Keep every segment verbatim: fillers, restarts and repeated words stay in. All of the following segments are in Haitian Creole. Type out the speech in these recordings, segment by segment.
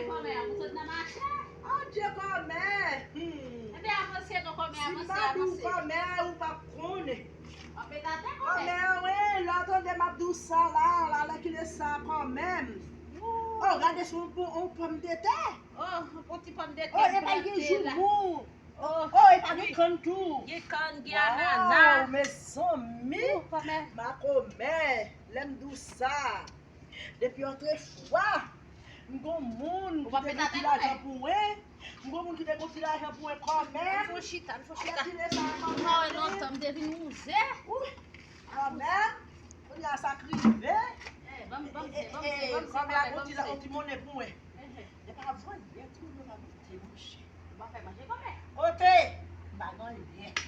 Kòmè a, ou sot nan mache? Adye kòmè. Hmm. Ebyen, avanse non, kòmè, avanse, avanse. Si m pa di w kòmè, ou p ap konnen. Anpe tate kòmè. Kòmè, wi, lè w tande m ap di w sa la, la, lè ki lè sa kòmè. Oh, gade sou yon pòmdetè. Oh, yon ti pòmdetè. Oh, e pa gen joumou. Oh, oh, e pa gen kann tou. Gen kann, gen anana. Waw, mezanmi. Oh, kòmè. Makomè, lè m di w sa. Depi otrefwa, m gon moun ki te gon ti lajan pou mwen. M gon moun ki te gon ti lajan pou mwen kòmè. Ann fon chita, ann fon chita. Mwen pa wè lontan, m te vin wouze. Kòmè. Kounye a sa k rive. Eh, ban m, ban m, ban m, ban m, kòmè a gon ti la, gon ti monnen pou mwen. Ehe. E pa vann, gen timoun yo pa mete manje. Ou pa fè manje kòmè. Kote? M pa gen anyen.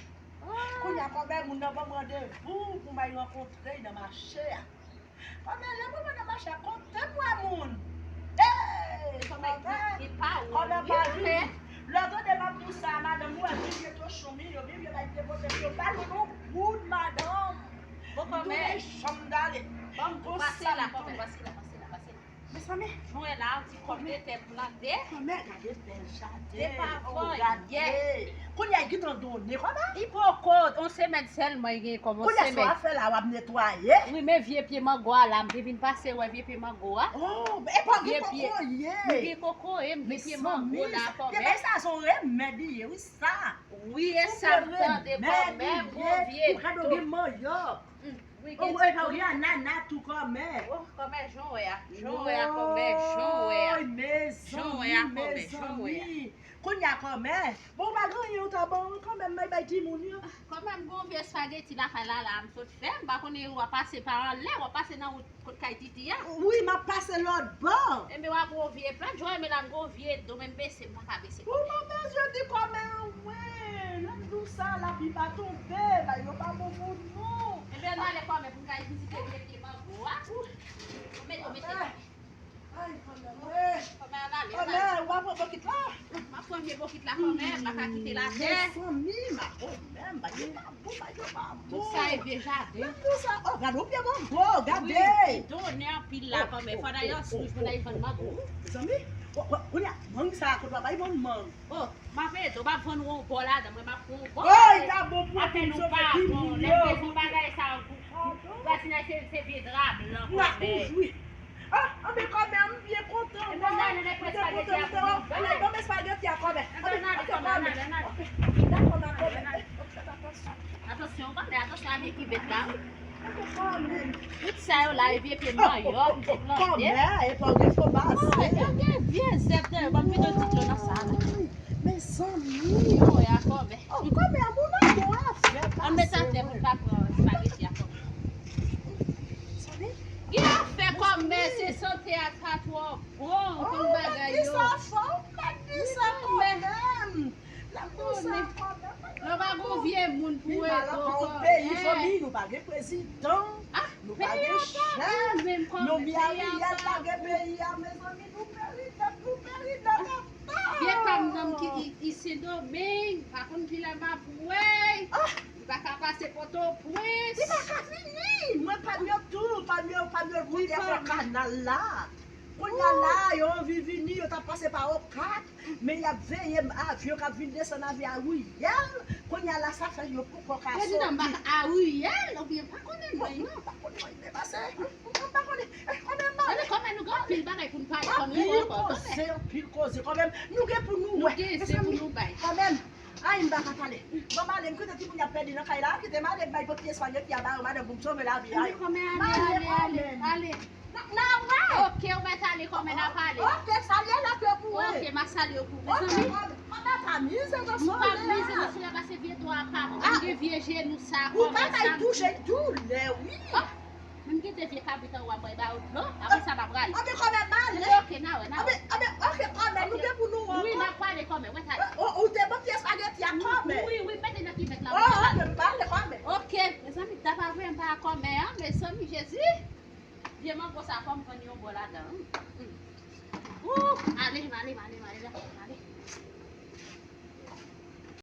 Oh. Kounye a kòmè moun nan ban m randevou pou m al rankontre l nan mache a. Kòmè lè mwen nan mache a, kote m wè moun? Hey, kòmè, kòmè pa vini. Lè w tande m ap di w sa, madanm, ou wè vye tochon m yo, vye bay depoze m yo, ba nou yon kout madanm. Bon, kòmè. M tounen chanm dale. Bon, pase la, kòmè, pase la, pase la, pase la. Mezanmi. Jan w wè la, yon ti pòmdetè plante. Kòmè, gade bèl jaden. Se pa vann. Kounye a, gentan donnen, kòmè. Li poko, yon semèn sèlman li gen kòm yon semèn. Kounye a, sa w ap fè la, w ap netwaye? Wi, men vye pye mango a la, m te vin pase wè vye pye mango a. Oh, e pa gen kokoye. M gen kokoye, m gen pye mango la, kòmè. Mezanmi, sa, bagay sa, se yon remèd li ye, wi, sa. Wi, e sa m tande kòmè, bon vye do. Ou ka gen manyòk. Wi, gen, gen anana tou kòmè. Oh, kòmè jan w wè a. Jan w wè a kòmè, jan w wè a. Woy, mezanmi, mezanmi. Kounye a kòmè. Bon, ou pa gen anyen ou ta ban mwen kòmè, m bay bay timoun yo. Kòmè m gon vye espageti lakay la, la, m sot fè. M pa konnen w ap pase pa anlè, w ap pase nan wout kot kay Titi a. Wi, m ap pase lòt bò. Enben, w ap gon vye plat, jan w wè m la, m gon vye do, men m bese, m pa ka bese. Ou pa bezwen di kòmè anyen. Lè m di w sa, lapli pa tonbe, bay yo pa bon pou nou. Ebyen, ann ale kòmè pou m ka vizite vye pye mango a. Ou mete, ou mete. Ay, kòmè, wi. Kòmè, ann ale, ann ale. Kòmè, ou pa pran bokit la? M ap pran vye bokit la, kòmè, m pa ka kite l atè. Mezanmi, makomè, bagay pa bon, bagay pa bon. Tout sa e vye jaden. Lè m di w sa, oh, gade yon pye mango, gade. Wi, li donnen anpil la, kòmè. Fò dayè sou jou pou n al vann mango. Mezanmi, kounye a, mang sa a, kote w ap bay bann mang? Oh, m ap ede w, m ap vann ou yon bò ladan, mwen m ap pran yon bò. Oh, li ta bon pou nou sove timoun yo. Lè m bezwen bagay sa yo, rasinay se, se vye dra blan kòmè. Ah, anben kòmè, m byen kontan. Mwen te kontan m te wè. Ann ale, ban m espageti a kòmè. Ann ale, kòmè. Dakò, dakò. Atansyon, kòmè, atansyon avèk kivèt la, wi. Tout sa yo la, e vye pye manyòk, m te plante. Kòmè, e pa gen fo baz. Yo gen vye zèb nan yo, ban m vide ti dlo nan sa la. Mezanmi. Yo, ya kòmè. Oh, kòmè, moun nan bon afè. Ann met atè pou n pa pran espageti a kòmè. Gen afè kòmè, se sante a pa twò bon, tout bagay yo. Ou mèt di sa fò, ou mèt di sa kòmè. Lè m di sa kòmè. Lè w pa gon vye moun pou ede w kòmè. Peyi fanmi, nou pa gen prezidan, nou pa gen chèf, nou mi Ariel pa gen peyi a, mezanmi, nou peri nèt, nou peri nèt. Vye pa m nan m ki i, i Sendomeng, pa konn kilè m ap wè. Li pa ka pase Pòtoprens. Li pa ka vini. Mwen pa m yo tou, pa m yo, pa m yo kote fè kanal la. Kounye a la, yo anvi vini, yo t ap pase pa Okap, men y ap veye m avyon k ap vin desann avyon a Riyèl. Kounye a la, sa fè yo poko ka soti. Prezidan m pa ka a Riyèl, oubyen pa konnen mwen non. Pa konnen mwen, men pase. Mwen pa konnen. Eh, kòmè m pale. Kòmè nou gen anpil bagay pou n pale kòmè ankò. Anpil koze, anpil koze. Kòmè nou gen pou nou wè. Nou gen se pou nou bay. Kòmè, ay, m pa ka pale. Bon, m ale, m kite timoun y ap pèdi nan kay la. Kite m ale, m bay bon ti espageti a ba yo, madanm, pou m sove lavi a yo. Kòmè, ale, ale, ale, ale. N a wè. Ok, ou mèt ale kòmè, n a pale. Ok, salye lòt yo pou mwen. Ok, m a salye w pou mwen. Ok, kòmè, kòmè pa mize nan solèy la. M pa mize nan solèy la, paske vye do a pa bon. M gen vye jenou sa kòmè. Ou pa kay touche doulè, wi. Men m kite vye kabrit an ou a mwen ba yo dlo. Apre sa, m a prale. Anben, kòmè, m ale. Anben, ok, n a wè, n a wè. Anben, anben, ok, kòmè, nou gen pou nou wè ankò. Wi, m a prale kòmè, mwen t ale. Ou te bon ti espageti a kòmè. Wi, wi, mete nan kivèt la. Oh, ok, m prale kòmè. Ok, mezanmi, ta pa vre, m pa kòmè, an, mezanmi, Jezi. Vye mango sa, fò m vann yon bò ladan, wi. Ooh, ale, m ale, m ale, m ale, m ale.